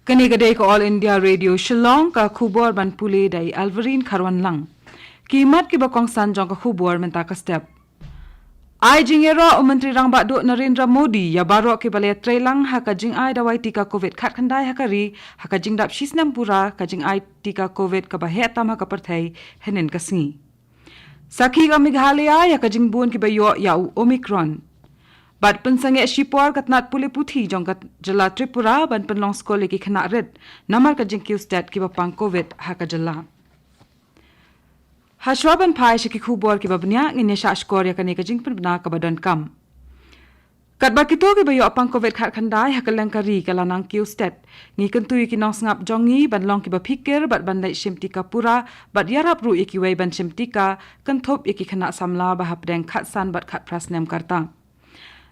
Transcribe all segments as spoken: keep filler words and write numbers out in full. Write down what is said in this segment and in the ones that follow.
Kane ka dei ka All India Radio Shillong, ka khubor ban pule da i Alvarine Kharwanlang. Ki mat kiba kongsan jong ka khubor mynta ka step. Ai jingïaroh u Myntri Rangbah Duh Narendra Modi ïa baroh kiba la ïatreilang ha ka jingai dawai tika Covid khatkhyndai ha ka ri, ha ka jingdap shisnem pura ka jingai tika Covid kaba heh tam ha ka pyrthei hynnin ka sngi. Sakhi ka Meghalaya ïa ka jingbun kiba ïoh ïa u Omicron. Bad pynsangeh shipor ka tnat pule puthi jong ka jylla Tripura ban pynlong skul ïa ki khynnah rit namar ka jingkiew stet kiba pang Covid ha ka jylla. Hashwa ban phai sha ki khubor kiba bniah, ngin ïa shah shkor ïa kane ka jingpynbna kaba donkam. Katba kito kiba ïoh pang Covid khatkhyndai ha kylleng ka ri ka la nang kiew stet, ngi kyntu ïa ki nongsngap jong ngi ban long kiba phikir bad ban leit shim tika pura, bad ïarap ruh ïa kiwei ban shim tika, kynthup ïa ki khynnah samla ba hapdeng khatsan bad khatphra snem ka rta.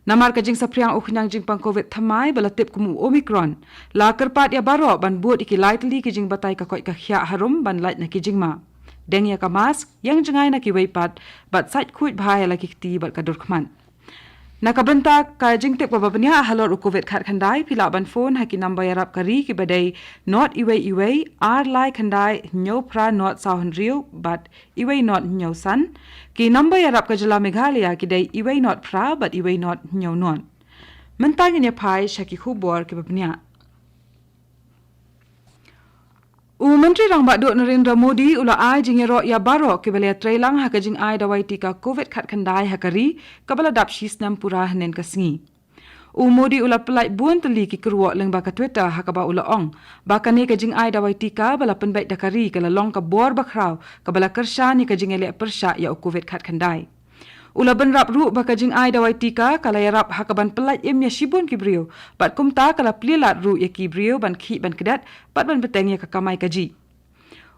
Namar ka jingsaphriang u khñiang jingpang Covid thymmai ba la tip kum u Omicron, la kyrpad ïa baroh ban bud ïa ki lai tylli ki jingbatai ka koit ka khiah harum ban lait na ki jingma. Deng ïa ka mask, ïeng jngai na kiwei pat, bad sait khuid bha ïa la ki kti bad ka dur khmat. Na ka bynta ka jingtip kaba bniah halor u Covid khatkhyndai, phi lah ban phone ha ki number ïarap ka ri kiba dei nought iwei iwei, ar lai khyndai, hynñiew phra nought saw hynriew, bad iwei nought hynñiew san. Ki number ïarap ka jylla Meghalaya ki dei iwei nought phra bad iwei nought hynñiew nought. Mynta ngin ïa phai sha ki khubor kiba bniah. U Myntri Rangbah Duh Narendra Modi u la ai jingïaroh ïa baroh kiba la ïatreilang ha ka jingai dawai tika Covid khatkhyndai ha ka ri, kaba la dap shisnem pura hynnin ka sngi. U Modi u la pyllait bun tylli ki kyrwoh lyngba ka Twitter ha kaba u la ong ba kane ka jingai dawai tika ba la pynbeit da ka ri ka la long ka bor bakhraw kaba la kyrshan ïa ka jingïaleh pyrshah ïa u Covid khatkhyndai. U la bynrap ruh ba ka jingai dawai tika ka la ïarap ha kaban pyllait im ïa shibun ki briew, bad kumta ka la plie lad ruh ïa ki briew ban khih ban kdet, bad ban bteng ïa ka kamai kajih.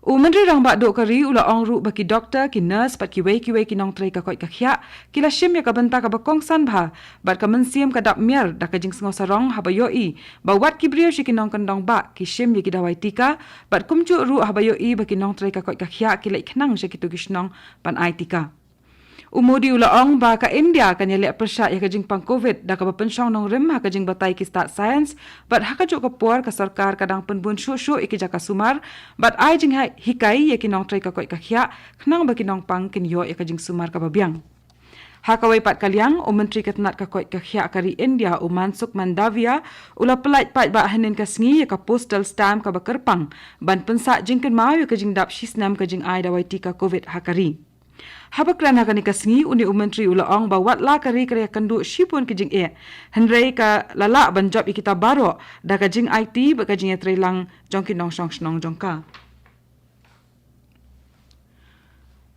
U Myntri Rangbah Duh ka ri u la ong ruh ba ki doktor, ki nurse bad kiwei kiwei ki nongtrei ka koit ka khiah ki la shim ïa ka bynta kaba kongsan bha, bad ka mynsiem ka dap miar da ka jingsngew sarong haba ïohi ba wat ki briew sha ki nongkyndong bah ki shim ïa ki dawai tika, bad kumjuh ruh haba ïohi ba ki nongtrei ka koit ka khiah ki leit khnang sha kito ki shnong ban ai tika. U Modi u la ong ba ka India kan ïaleh pyrshah ïa ka jingpang Covid da kaba pynshong nongrim ha ka jingbatai ki stad science, bad ha kajuh ka por ka sorkar ka dang pynbun shuh shuh ïa ki jaka sumar, bad ai jinghikai ïa ki nongtrei ka koit ka khiah, khnang ba ki nongpang kin ïoh ïa ka jingsumar kaba biang. Ha kawei pat ka liang, u Myntri ka tnat ka koit ka khiah ka ri India, u Mansukh Mandaviya, u la pyllait paidbah hynnin ka sngi ïa ka postal stamp kaba kyrpang ban pynsah jingkynmaw ïa ka jingdap shisnem ka jingai dawai tika Covid ha ka ri. Haba kren ha kane ka sngi, une u Myntri u la ong ba wat la ka ri ka ïakynduh shibun ki jingeh, hynrei ka la lah ban jop ïa kita baroh da ka jingaiti bad ka jingïatreilang jong ki nongshong shnong jong ka.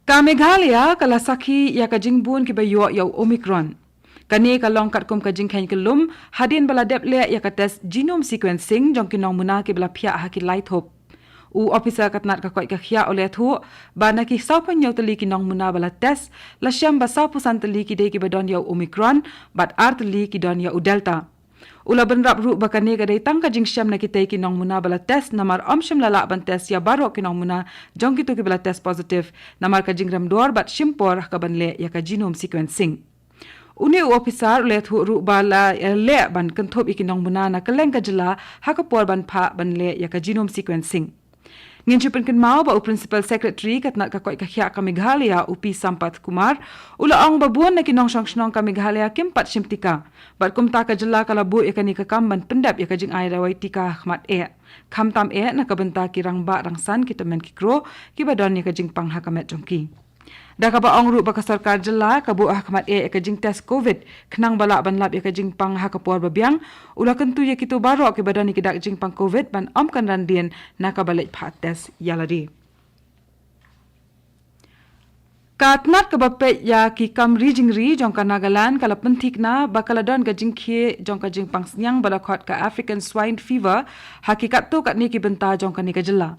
Ka Meghalaya ka la sakhi ïa ka jingbun kiba ïoh ïa u Omicron. Kane ka long katkum ka jingkheiñ kyllum hadien ba la dep leh ïa ka test genome sequencing jong ki nongmuna kiba la phiah ha ki lai thup. U ophisar ka tnat ka koit ka khiah u la ïathuh ba na ki sawphew hynñiew tylli ki nongmuna ba la test, la shem ba sawphew san tylli ki dei kiba don ïa u Omicron, bad ar tylli ki don ïa u Delta. U la bynrap ruh ba kane ka dei tang ka jingshem na kitei ki nongmuna ba la test, namar ym shym la lah ban test ïa baroh ki nongmuna jong kito kiba la test positive namar ka jingrem dor bad shim por ha kaban leh ïa ka genome sequencing. Une u ophisar u la ïathuh ruh ba la leh ban kynthup ïa ki nongmuna na kylleng ka jylla ha ka por ban phah ban leh ïa ka genome sequencing. Ngin shu pynkynmaw ba u Principal Secretary ka tnat ka koit ka khiah ka Meghalaya, u P Sampath Kumar, u la ong ba bun na ki nongshong shnong ka Meghalaya kim pat shim tika, bad kumta ka jylla ka la buh ïa kane ka kam ban pyndep ïa ka jingai dawai tika ha khmat eh, khamtam eh na ka bynta ki rangbah rangsan, ki tymmen ki kro kiba don ïa ka jingpang ha ka met jong ki. Da kaba ong ruh ba ka sorkar jylla ka buh ha khmat eh ïa ka jingtest Covid khnang ba lah ban lap ïa ka jingpang ha ka por ba biang, u la kyntu ïa kito baroh kiba don ïa ki dak jingpang Covid ban ym kynran dien na kaba leit phah test ïa lade. Ka tnat kaba peit ïa ki kam ri jingri jong ka Nagaland ka la pynthikna ba ka la don ka jingkhie jong ka jingpang sniang ba la khot ka African Swine Fever ha ki katto katne ki bynta jong kane ka jylla.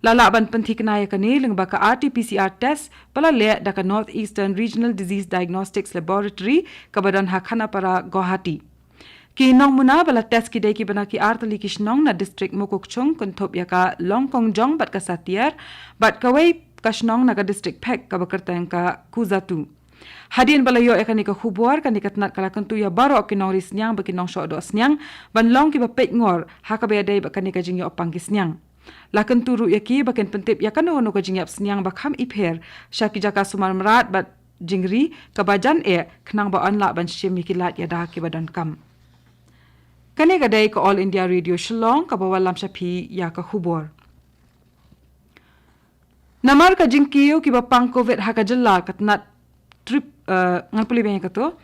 La lah ban pynthikna ïa kane lyngba ka R T P C R test ba la leh da ka North Eastern Regional Disease Diagnostics Laboratory kaba don ha Khanapara, Guwahati. Ki nongmuna ba la test ki dei kiba na ki ar tylli ki shnong na district Mokokchung, kynthup ïa ka Longkongjong bad ka Satiar, bad kawei ka shnong na ka district Phek kaba kyrteng ka Khuzatu. Hadien ba la ïoh ïa kane ka khubor, kane ka tnat ka la kyntu ïa baroh ki nongri sniang bad ki nongshoh doh sniang ban long kiba peit ngor ha kaba ïadei bad kane ka jingïoh pang ki sniang. La kyntu ruh ïa ki ba kin pyntip ïa kano kano ka jingïap sniang ba kham ipher sha ki jaka sumar mrad bad jingri kaba jan eh, khnang ba yn lah ban shim ïa ki lad ïada kiba donkam. Kane ka dei ka All India Radio Shillong kaba wallam sha phi ïa ka khubor. Namar ka jingkiew kiba pang Covid ha ka jylla, ka tnat Trip, eh, ngan pule biang ïa kato.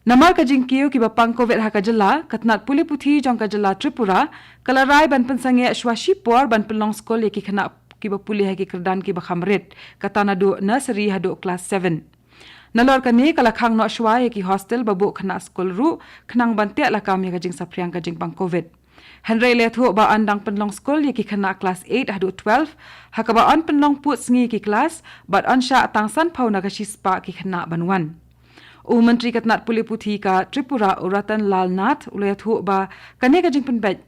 Namar ka jingkiew kiba pang Covid ha ka jylla, ka tnat pule puthi jong ka jylla Tripura ka la rai ban pynsangeh shuwa shipor ban pynlong skul ïa ki khynnah kiba pule ha ki kyrdan kiba kham rit, kata naduh nursery haduh klas seven. Nalor kane, ka la khang noh shuwa ïa ki hostel ba buh khynnah skul ruh, khnang ban teh lakam ïa ka jingsaphriang ka jingpang Covid. Hynrei la ïathuh ba yn dang pynlong skul ïa ki khynnah klas eight haduh twelve, ha kaba yn pynlong pud sngi ki klas, bad yn shah tang sanphew na ka shispah ki khynnah ban wan. U Myntri ka tnat pule puthi ka Tripura, u Ratan Lal Nath, u la ïathuh ba kane ka jingpynbeit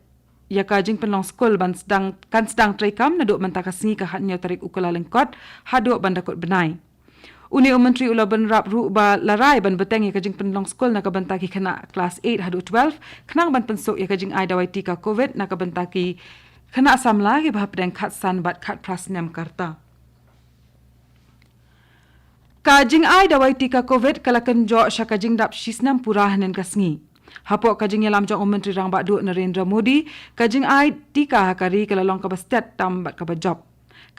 ïa ka jingpynlong skul ban sdang, kan sdang treikam naduh mynta ka sngi ka khathynñiew tarik u Kyllalyngkot haduh ban da kut bnai. Une u Myntri u la bynrap ruh ba la rai ban bteng ïa ka jingpynlong skul na ka bynta ki khynnah klas eight haduh twelve, khnang ban pynsuk ïa ka jingai dawai tika Covid na ka bynta ki khynnah samla kiba hapdeng khatsan bad khatphra snem ka rta. Ka jingai dawai tika Covid ka la kynjoh sha ka jingdap shisnem pura hynnin ka sngi. Hapoh ka jingïalam jong u Myntri Rangbah Duh Narendra Modi, ka jingai tika ha ka ri ka la long kaba stet tam bad kaba jop.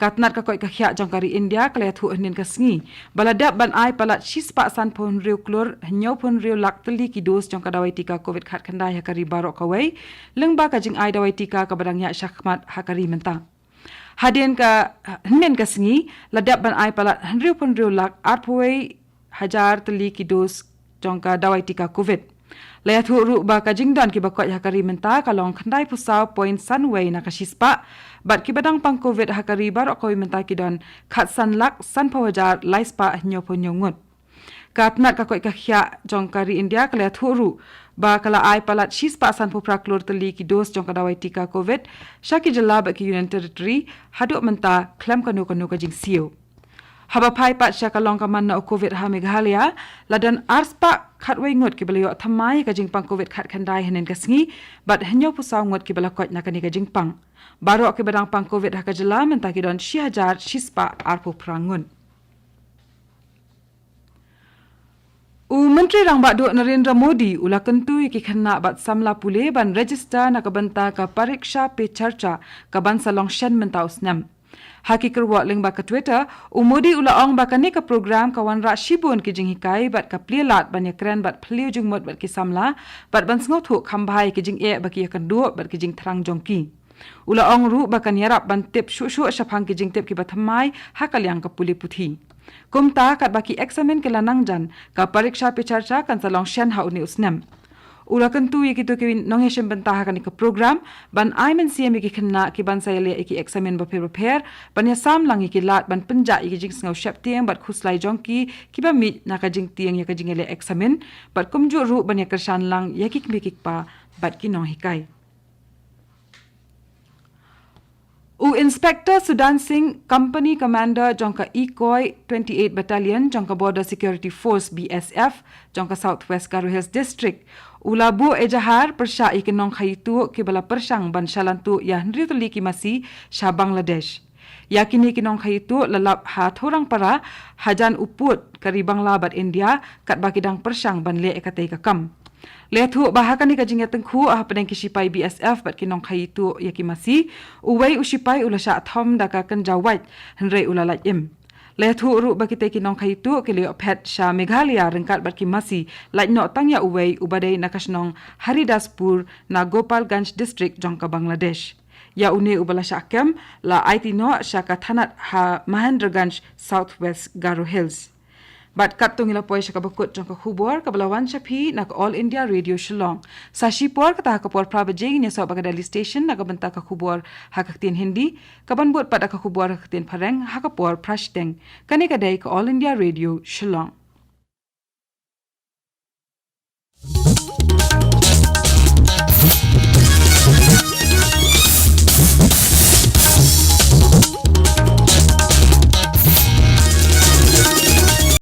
Ka tnat ka koit ka khiah jong ka ri India ka la ïathuh hynnin ka sngi ba la dep ban ai palat shispah sanphew hynriew klur hynñiewphew hynriew lak tylli ki dos jong ka dawai tika Covid khatkhyndai ha ka ri baroh kawei, lyngba ka jingai dawai tika kaba dang ïaid shakhmat ha ka ri mynta. Hadien ka, hynnin ka sngi, la dep ban ai palat hynriewphew hynriew lak arphew wei hajar tylli ki dos jong ka dawai tika Covid. La ïathuh ruh ba ka jingdon kiba koit ha ka ri mynta ka long khyndaiphew saw point san wei na ka shispah, bad kiba dang pang Covid ha ka ri baroh kawei mynta ki don khatsan lak sanphew hajar laispah hynñiewphew hynñiew ngut. Ka tnat ka koit ka khiah jong ka ri India ka la ïathuh ruh ba ka la ai palat shispah sanphew phra klur tylli ki dos jong ka dawai tika Covid sha ki jylla bad ki Union Territory haduh mynta khlem kano kano ka jingsiew. Haba phai pat sha ka long ka man na u Covid ha Meghalaya, la don arspah khatwei ngut kiba la ïoh thymmai ïa ka jingpang Covid khatkhyndai hynnin ka sngi, bad hynñiewphew saw ngut kiba la koit na kane ka jingpang. Baroh kiba dang pang Covid ha ka jylla mynta ki don shi hajar shispah arphew phra ngut. U Myntri Rangbah Duh Narendra Modi u la kyntu ïa ki khynnah bad samla pule ban register na ka bynta ka Pariksha Pe Charcha kaban sa long shen mynta u snem. Ha ki kyrwoh lyngba ka Twitter, u Modi u la ong ba kane ka program ka wanrah shibun ki jinghikai bad ka plie lad ban ïakren bad phylliew jingmut bad ki samla, bad ban sngewthuh kham bha ïa ki jingeh ba ki ïakynduh bad ki jingthrang jong ki. U la ong ruh ba kan ïarap ban tip shuh shuh shaphang ki jingtip kiba thymmai ha ka liang ka pule puthi. Kumta, katba ki eksamin ki la nang jan, ka Pariksha Pe Charcha kan sa long shen ha une u snem. U la kyntu ïa kito ki nongïashim bynta ha kane ka program ban ai mynsiem ïa ki khynnah kiban sa ïaleh ïa ki eksamin bapher bapher, ban ïasam lang ïa ki lad ban pynjah ïa ki jingsngew sheptieng bad khuslai jong ki kiba mih na ka jingtieng ïa ka jingïaleh eksamin, bad kumjuh ruh ban ïakyrshan lang ïa ki kmie ki kpa bad ki nonghikai. U Inspector Sudan Singh, Company Commander jong ka Ikoi twenty-eight Battalion jong ka Border Security Force, B S F, jong ka South West Garo Hills District, u la buh ejahar pyrshah ïa ki nongkhaïi tuh kiba la pyrshang ban shalan tuh ïa hynriew tylli ki masi sha Bangladesh. Ïa kine ki nongkhaïi tuh la lap ha Thawrangpara, hajan u pud ka ri Bangla bad India, katba ki dang pyrshang ban leh ïa katei ka kam. La ïathuh ba ha kane ka jingïatyngkhuh hapdeng ki shipai B S F bad ki nongkhaïi tuh ïa ki masi, uwei u shipai u la shah thom da ka kynja wait, hynrei u la lait im. La ïathuh ruh ba kitei ki nongkhaïi tuh ki la ïoh phet sha Meghalaya ryngkat bad ki masi, lait noh tang ïa uwei uba dei na ka shnong Haridaspur na Gopalganj District jong ka Bangladesh. Ïa une uba la shah kem la aiti noh sha ka thanat ha Mahendraganj, South West Garo Hills. Bad katto ngi la poi sha kaba kut jong ka khubor kaba la wan sha phi na ka All India Radio Shillong. Sa shipor, kata ha ka por phra baje, ngin ïasoh bad ka Delhi Station na ka bynta ka khubor ha ka ktien Hindi, kaban bud pat da ka khubor ha ka ktien Phareng ha ka por phra shiteng. Kane ka dei ka All India Radio Shillong.